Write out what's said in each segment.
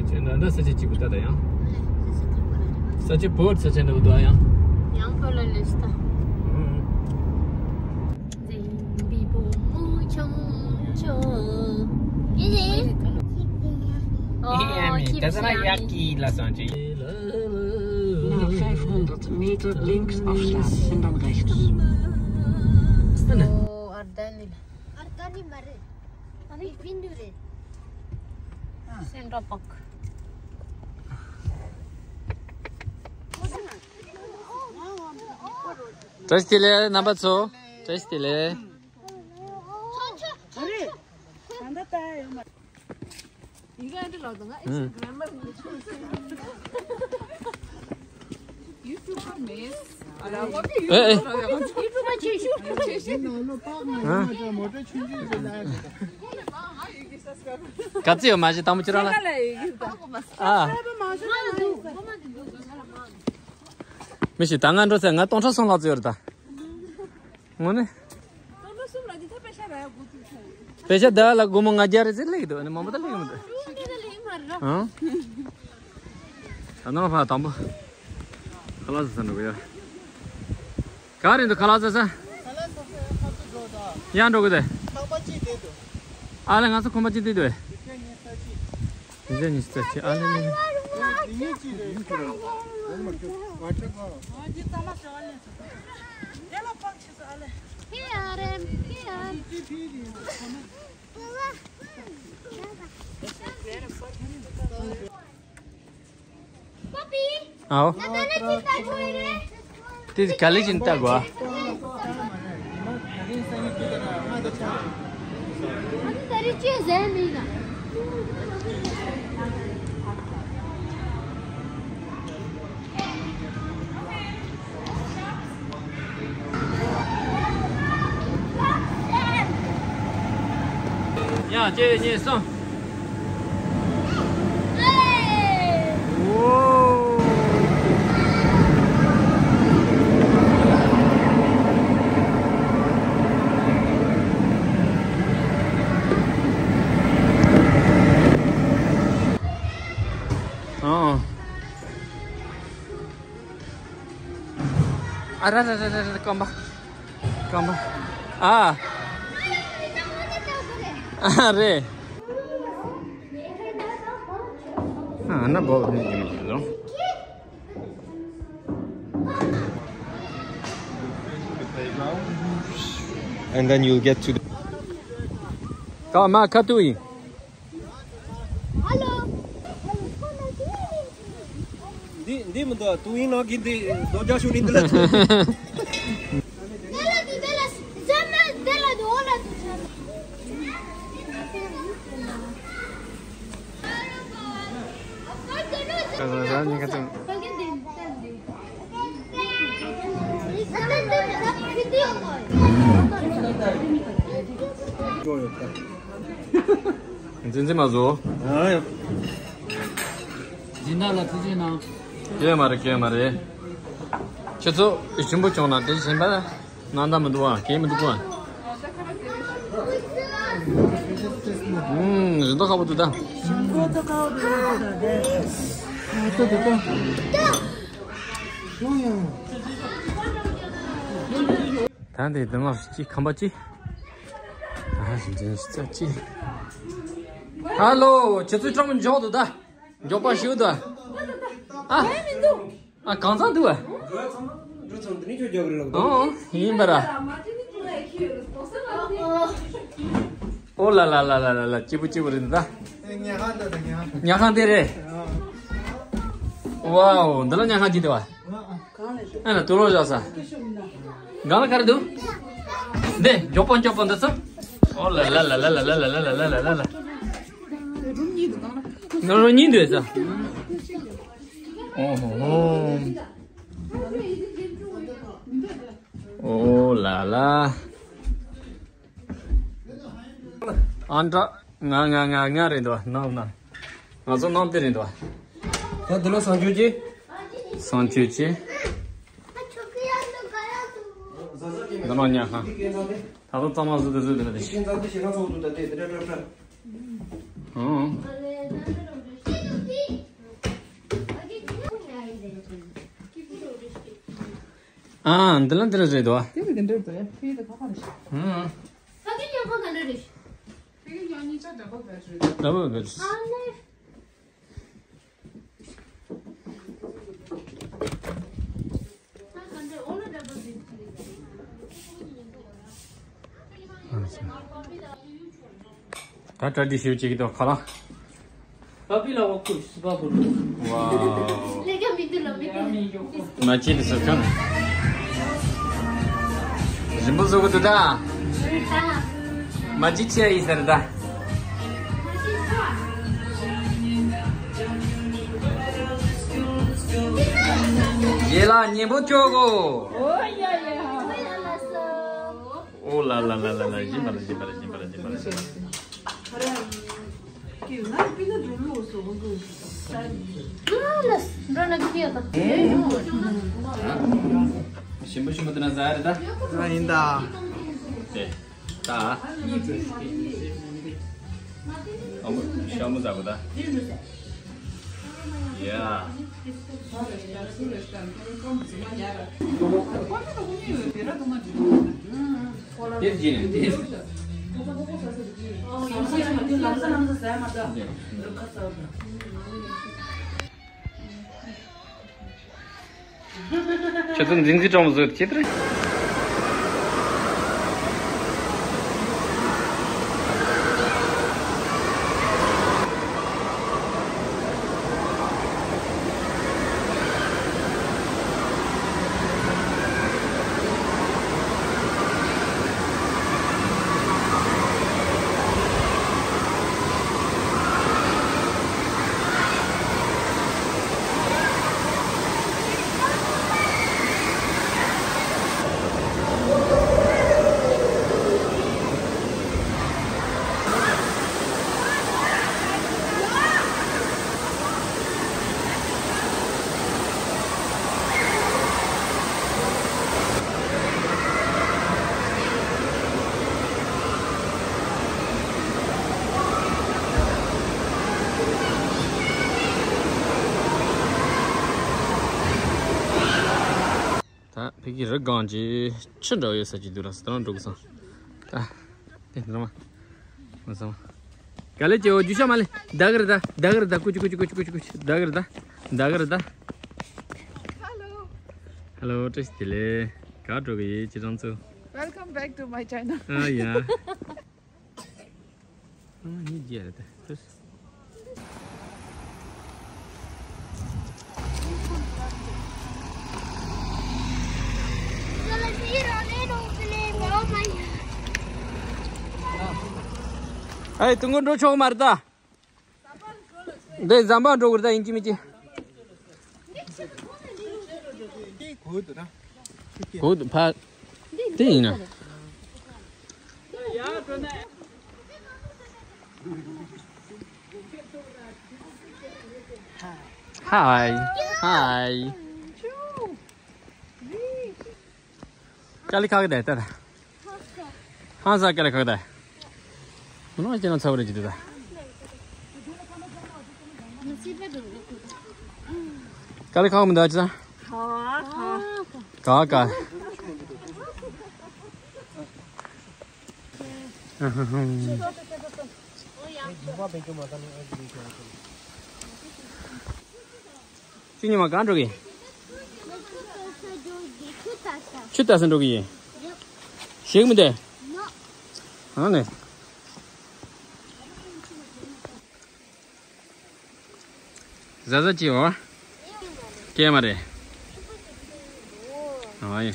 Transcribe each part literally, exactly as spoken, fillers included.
ཁྱེད་འདྲ་འདྲ་ས་ཆ་གཅིག་པུ་ལྟ་ད་ཡང་། ས་ཆ་བོད་ས་ཆ་འདྲ་བོ་འདུག་ཡང་། ཡང་བོད་ལ་ལས་ལྟ། Nach vijfhundert meter links afsluiten en dan rechts. Ardani. Ardani mare. Ani bindu re. Central Park. བཀྲ་ཤིས་བདེ་ལེགས་རྣམ་པ་ཚོ། བཀྲ་ཤིས་བདེ་ལེགས། ཨེ་ཨེ། ག་ཚོད་ཡོད་མ་ཤེས། དང་པོ་ཁྱོད་རང་ལ། ཨ། མི་ཤེས་ད། ང་འགྲོ་ཚེ་ང་སྟོང་ཕྲག་གསུམ་ལྷག་ཙམ་ཡོད་རེད་ད། དངོས་གནས། པེ་ཤ་ད་ལ་སྒོར་མོ་ལྔ་བརྒྱ་རེ་ཟེར་ལེགས་འདུག་ཨ་ནི་མང་པོ་ད་ལེགས་མི་འདུག་ཨང་། ད་ནང་ཕ་དང་པོ། ཁ་ལག་ཟ་ས་འགྲོ་གི་ཡ། ག་རེ་འདུག་ཁ་ལག་ཟ་ས། ཡང་འགྲོ་གི་དེ། ཨ་ལེ་ང་ཚོ་ཁོམ་པ་ཅིག་བལྟས་འདུག་ཨེ། ཉི་ཤུ་རྩ་གཅིག་ཨ་ལེ་ལེ། ཨའོ། དེ་ག་ལེ་ཅིན་ལྟ་དགོས། ཡ། གཅིག་གཉིས་གསུམ། ཨ། ཨ་ར་ར་ར་ར་ར། རྐང་པ། རྐང་པ། ཨ། ཨ་རེད། ཨ་ན་བོ་ནི་ཡིན་ནོ། And then you'll get to the. ཀ་མ་ཁ་ཏུ་ཡིན། Hello. འདི་འདི་མི་འདུག་ཏུ་ཡིན་ནོ་གི་འདི་རྡོ་རྒྱ་ཤུ་ནི་འདི་ལ་ཐུག་དེ་ལ་འདི་དེ་ལ་ཟ་མ་དེ་ལ་འདི་འོ་ལ་འདི་ཟ་མ། ཁ་ཟ་ཟ་ནི་ཁ་ཚང་། འཛིན་འཛིན་མ་བཟོ། ཨ་ཡ། སྦྱིན་བདག་ལ་ཐུགས་རྗེ་གནང་། སྐྱེལ་མ་རེད། སྐྱེལ་མ་རེད། ཁྱེད་ཚོ་ཞིམ་པོ་བྱུང་ན་དེ་བཞིན་པ་ནང་ད་མི་འདུག་ཨ། སྐྱེལ་མི་འདུག་ཨ། ཨུམ། བཞིན་མདོག་ཁ་པོ་འདུག་ད། ད་འདི་འདི་ལ་ཅི་ཁམ་པ་ཅི། ད་འདི་ཅི་ཅི། ཧ་ལོ། ཁྱེད་ཚོའི་ཁྲོམ་འཇོག་འདུག་ད། མགྱོགས་པ་ཞུ་དང་། ཨ། ཨ། གང་ཚང་འདུག་བ། ཨོ། ཡིན་པ་ར། ཨོ་ལ་ལ་ལ། སྐྱིད་པོ་སྐྱིད་པོ་རེད་འདུག་ད། ཉལ་ཁང་དེ་རེད། ཝའོ། འདི་ལ་ཉལ་ཁང་ཅིག་འདུག་བ། ཨ་ན་དུ་ལོ་བཞག་ས། གང་ལ་ག་རེ་འདུག་འདི་མགྱོགས་པོ་མགྱོགས་པོ་འདི་ཚོ། ཨོ་ལ་ལ། རུམ་གཉིས་འདུག་ས། ཨོ་ཧོ་ཧོ། ཨོ་ལ་ལ། ཨ་འདྲ། ང་ང་ང་ང་རེད་འདུག་ནང་ན། ང་ཚོ་ནང་དེ་རེད་འདུག་ད་འདི་ལ་བསང་མཆོད་ཅི། བསང་མཆོད་ཅི། འདི་ནང་ཉལ་ཁང་། ད་དུང་གཙང་མ་བཟོས་ཏེ་བཟོས་ཏེ་ན་དེ། ཨང་། ཨ། འདི་ལ་འདི་ལ་རེད་དོ། དེ་ལ་འདི་འདྲ་རེད་དོ། ཡ་ཕི་དེ་ཁ་ཁ་རེད་ཤག་ཨང་། ཕ་གི་ཉོ་ཁོ་ག་འདྲ་རེད། ཕ་གི་ཉོ་གཉིས་ཆ་འདྲ་པོ་བེད་རེད། འདྲ་པོ་བེད། ཨ་ནེ། ད་གྲ་སྒྲིག་ཞུ་བྱེད་ཀྱི་འདུག་ཁ་ལག་ཕ་བི་ལ་བ་ཁུ་སི་པ་བུ་རུ། ཝའོ། ལས་ཀ་མི་འདུག་ལ་མི་འདུག་མ་ཅི་དུ་སོ་ཁང་། རིན་པོ་བཟོ་གི་འདུག་ད། མ་ཅི་ཆེ་ཡིན་ཟེར་ད། ཡེ་ལ་ཉན་པོ་ཅོག་གོ། ཨོ་ལ་ལ་ལ་ལ་ལ། ཞིམ་པ་ལ་ཞིམ་པ་ལ་ཞིམ་པ་ལ་ཞིམ་པ་ལ། ཞིམ་པོ་ཞིམ་པོ་དེ་ན་ཟ་རེད་ད། ང་ཡིན་ད། དེ། ད། ཨ་མོ་ཤ་མོ་ཟ་གོ་ད། ཡ། དེ་ཇི་ནས་དེ། ཁྱེད་ཚོ་འཛིང་རྩིས་སྤྲང་པོ་བཟོས་ཏེ་ཁྱེད་ཚོ། ད་ཕ་གི་རི་སྒང་གི་ཆུ་འདྲ་ཡོད་ས་ཅིག་འདུག་ལ་སི་ཏང་འགྲོ་གི་སོང་། ད་དེ་འདྲ་མ་མ་སོང་། ག་ལེ་ཅེ་འོ་རྒྱུ་ཤ་མ་ལེ། ད་ག་རེ་ད། ད་ག་རེ་ད། ཀུ་ཅི་ཀུ་ཅི་ཀུ་ཅི་ཀུ་ཅི་ཀུ་ཅི། ད་ག་རེ་ད། ད་ག་རེ་ད། Hello. Hello. བཀྲ་ཤིས་བདེ་ལེགས། ག་འགྲོ་གི་ཡིན་ཁྱེད་རང་ཚོ། Welcome back to my channel. ཨ་ཡ། ཨ་ནི་རྒྱལ་རེད་ད། ཨེ་དུང་གོ་འགྲོ་ཆོག་མ་རེད་ད། འདི་ཟམ་པ་འགྲོ་དགོས་རེད་ད། ཡིན་གཅིག་མིན་གཅིག་གོ་འདུག་ད། དེ་ཡིན་ན། Hi. Hi. ཀ་ལི་ཁག་གི་དེ་ལྟར། ཧང་སང་ཀ་ལི་ཁག་དེ། མི་ནོར་ཅི་ན་ཚ་བ་རེ་ཅི་དེ་ད། ཀ་ལི་ཁག་མི་འདུག་ཅི་ད། ཀ་ཀ། ཅི་ཉི་མ་གང་འགྲོ་གི། ཆུ་ལྟ་ས་འགྲོ་གི་ཡིན། ཞིག་མི་འདུག་ཨ་ནི། ཟ་ཟ་ཅི་འོ། སྐྱེས་མ་རེད། ཨ་ཡེ།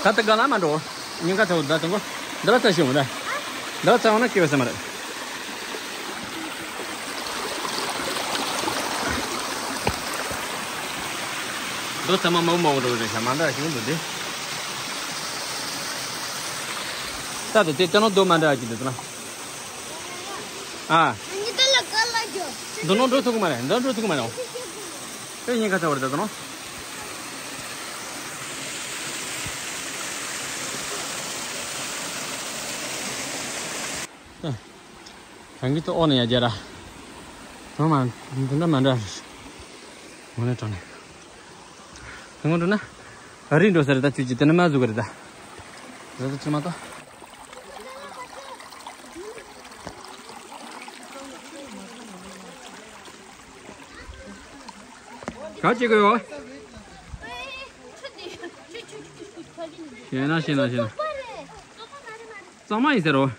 ད་ལྟ་ག་ལ་མ་འགྲོ། ཉིན་ཁ་ཐོག་ད་དུང་གོ། འདི་ལ་ཚ་ཞིག་འོང་ད། འདི་ལ་ཚ་འོང་ན་སྐྱེ་བ་ས་མ་རེད། འདི་ཚང་མ་མོག་མོག་འགྲོ་རེད་ཤ་མ་འདྲ་ཞིག་འདུག་དེ། ད་དུ་དེ་ལྟ་ནོ་འདུག་མ་འདྲ་ཅིག་འདུག་ན། ཨ། འདི་ནོ་འགྲོ་ཐུབ་ཀྱི་མ་རེད། འདི་འགྲོ་ཐུབ་ཀྱི་མ་རེད། དེ་ཉིན་ཁ་ཚ་བར་ད་དུ་ནོ། གང་གི་ཏོ་ཨོ་ནི་ཡ་རྒྱ་ར། ཚང་མ་འདི་འདྲ་མ་འདྲ། ངོ་ནས་དྲངས་ནས། དེ་ངོ་འགྲོ་ན། ཨ་རི་འགྲོ་ས་རེད་ད་ཁྱོད་ཀྱིས་དེ་ནས་མ་བཟོ་གི་རེད་ད། རེད་ད་ཅི་མ་གཏོགས། ག་ཅི་གི་ཡོད། ཤེས་ན་ཤེས་ན་ཤེས་ན། གཙང་མ་ཡིན་ཟེར་རོ།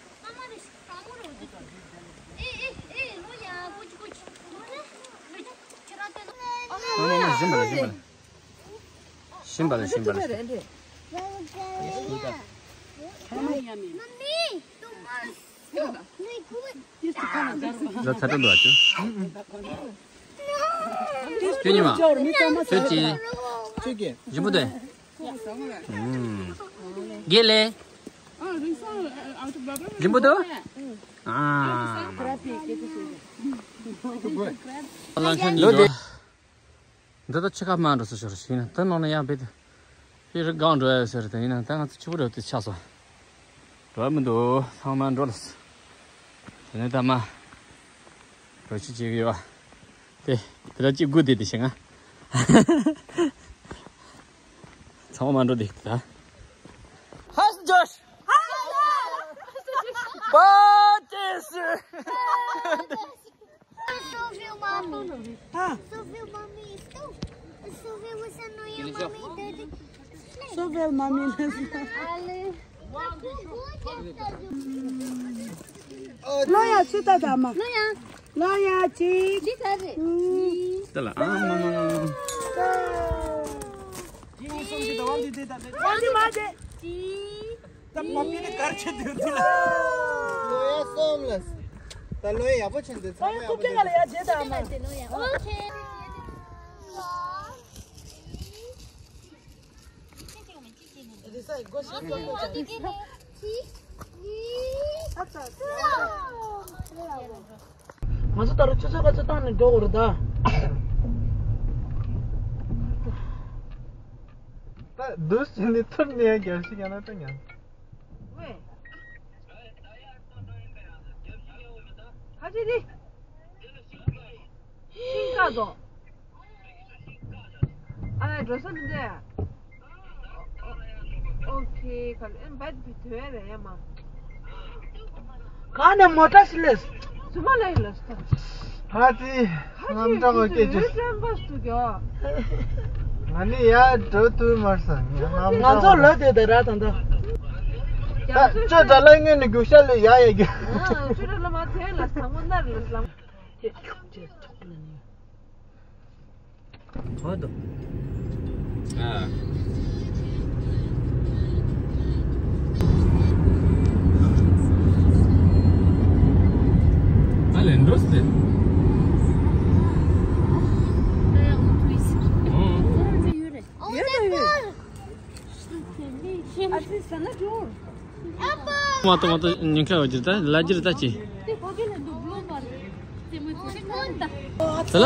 ཨ་མ་མ་ཞིམ་པ་ལ་ཞིམ་པ་ལ། ཞིམ་པ་ལ་ཞིམ་པ་ལ། ལ་ཚ་ཏོ་འདུག་ཨ་ཅུ། ཁྱོད་ཉི་མ། ཁྱོད་ཀྱིས། ཁྱོད་ཀྱིས། ཞིམ་པོ་འདུག་ཨུམ། དགེ་ལེགས། རིང་སོང་ཨ་ཏུ་བ་བ། རིང་པོ་འདུག་ཨ། ལ་ཁྱོད་ཉིད་འགྲོ། འདི་ད་ཆུ་ཁ་མ་འགྲོ་ས་ཤོར་ཞིག་ན་ད་ནང་ན་ཡང་བེད། ཕི་རི་སྒང་འགྲོ་ཡ་ཟེར་དེ་ཡིན་ན་ད་ང་ཚོ་ཆུ་བུ་རེད་དེ་ཆགས་སོང་། འགྲོ་ཡ་མི་འདུག་ཚང་མ་འགྲོ་ལ། དེ་ནས་ད་མ། འགྲོ་ཆུ་བྱེད་ཀྱི་ཡོད། དེ་དེ་ལ་ཅིག་སྒུག་བསྡད་དེ་ཞེ་ང་། ཚང་མ་འགྲོ་བསྡད་ད། Hi Josh. What is? Sophie, mommy. Huh? Sophie, mommy. Sophie, what's annoying, mommy? Sophie, mommy. ལོ་ཡ་ཆུ་ད་ད་མ། ལོ་ཡ། ལོ་ཡ་ཅིག་འདི་ག་རེད། ཨུམ། ད་ལ་ཨ་མ་མ་མ་མ། ཅི་ཡིན་སོང་ཅི་ད་བ་འདི་འདི་ད་འདི། ཨ་འདི་མ་འདི། ཅི། ད་པ་པི་ནི་གར་ཆེ་འདི་འདི་ལ། ལོ་ཡ་སོམ་ལ། ད་ལོ་ཡ་ཡག་པོ་ཆེ་འདི་ཚང་མ་ཡག་པོ་འདི། ཨོ་ཡ་ཀུ་ཀེ་ག་ལ་ཡ་ཇེ་ད་མ། ལོ་ཡ། ཨོ་ཁེ། ང་ཚོ་ད་རུང་ཆུ་ཚོད་ག་ཚོད་བཏང་ནས་འགྲོ་དགོས་རེད་ད། ད་འདུག་ཟིན་ནས་ཐུར་ནས་རྒྱབ་ཤིག་ཡང་ན་ད་ཉན། ཝེ། ཁ་ཆེ་དེ། ཤིང་ཀ་དོ། ཨ་ལས་འགྲོ་ས་མི་འདུག་ཨོ་ཁེ་ག་ལེ་ཨེ་འབད་བི་དོན་རེད་ཡ་མ། ག་ནས་མོ་ཊ་ཞིག་ལས། སུ་མ་ལས་ལས་ད། ཧ་ཅི། ལམ་འགྲོ་གི་སྐད་ཅིག་ལས་ཀྲན་པ་སུ་གྱོ། ང་ནི་ཡ་འགྲོ་ཐུབ་མར་སོང་ཡ་ལམ་ང་ཚོ་ལོས་དེ་དེ་ར་ད་ད། ད་ཅོ་དྲ་ལ་ངས་ནི་རྒྱུག་ཤ་ལས་ཡ་ཡ་རྒྱུ། ཨ་ཅོ་དྲ་ལ་མ་ཐེ་ལ་ས་མོ་ནར་ལ་ལམ། ཅེ་ཅེ་ཅོག་ལ་ནི། ཧོ་དོ། ཨ། ཨ་ལེ་འགྲོ་སྟེ། ཨོ། ཡོད་ད་ཡོད། ཨ་ཙི་ས་ན་འགྲོ། མ་ཏོ་མ་ཏོ་ཉིན་ཁ་བ་ཅིར་ད་ལ་ཅིར་ད་ཅི། དེ་ལ།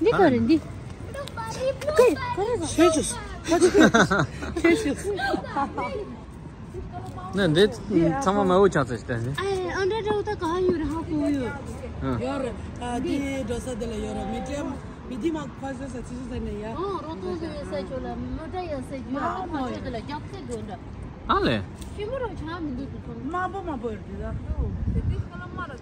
འདི་ག་རེད་འདི། ཁེ་ཁེ་རེད། ཤེས་ཤེས། ཁེ་ཤེས། ནས་འདི་ཚང་མ་མ་འོ་ཆགས་ཚར་ཞིག་ད་ནི། ཨེ་ཨ་འདྲ་འདྲ་བོ་ད་ག་ཡོད་རེད་ཧ་གོ་ཡོད། ཡོད་རེད། ཨ་འདི་འགྲོ་ས་འདི་ལ་ཡོད་རེད། མི་ཏྲེ་མི་འདི་མ་ཁ་ཤོ་ས་ཅི་ཤོ་ས་ནས་ཡ། ཨོ་རོ་ཏོ་ཟེར་ས་ཆོ་ལ་མོ་ཏྲ་ཡ་ས་ཆོ་ཡ་ཁ་ཤོ་དེ་ལ་རྒྱབ་ཚད་དགོས་འདྲ། ཨ་ལེ། ཤི་མོ་རང་ཆ་མི་འདུག་ཏུ་ཐོང་། མ་པོ་མ་པོ་ཡོད་རེད་ད། དེ་དུས་ཁ་ལ་མ་ར།